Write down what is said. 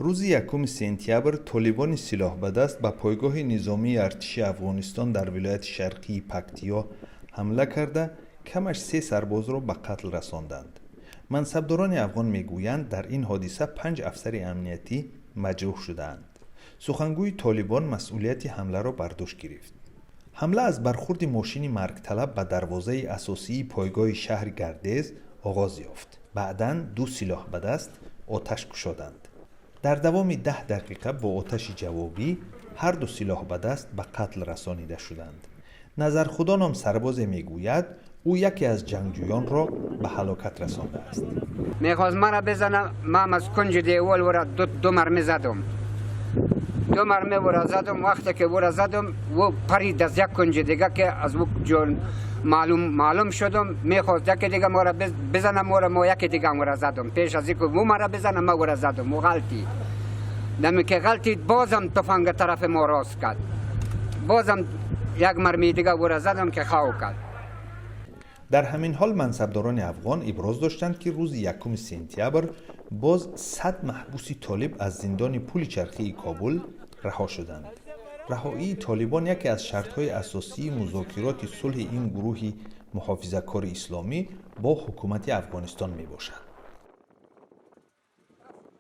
Рӯзи 1 сентябр толибони силоҳбадаст ба пойгоҳи низомии артиши Афғонистон дар вилояти шарқии Пактиё ҳамла карда, камаш се сарбозро ба қатл расонданд. Мансабдорони афғон мегӯянд, дар ин ҳодиса панҷ афсари амниятӣ маҷрӯҳ шудаанд. Сухангӯи Толибон масъулияти ҳамларо бар дӯш гирифт. Ҳамла аз бархурди мошини маргталаб ба дарвозаи асосии пойгоҳи шаҳри Гардез оғоз ёфт. Баъдан ду силоҳбадаст оташ кушоданд. Дар давоми 10 дақиқа бо оташи ҷавобӣ ҳарду силоҳбадаст ба қатл расонида шуданд. Назархудо ном сарбозе мегӯяд, ӯ яке аз ҷангҷӯёнро ба ҳалокат расондааст. Мехост мара бизанам, ман аз кунҷи девол ӯра ду марме задам. Ду марме ӯра задам. Вақте ки ӯра задам, ӯ парид аз як кунҷи дига, ки аз ӯ ҷон маълум шудам. Мехост яке дига мора бизанам, ӯра мо яке дига ӯра задам. Пеш аз инки ӯ мара бизанам, ман ӯра задам. Ӯ ғалтид. Даме ки ғалтид, бозам туфанг тарафи мо рост кард. Бозам як марми дига ӯра задам, ки хав кард. Дар ҳамин ҳол мансабдорони афғон иброз доштанд, ки рӯзи 1 сентябр боз 100 маҳбуси толиб аз зиндони Пули Чархии Кобул раҳо шуданд. Раҳоии толибон яке аз шартҳои асосии музокироти сулҳи ин гурӯҳи муҳофизакори исломӣ бо ҳукумати Афғонистон мебошад.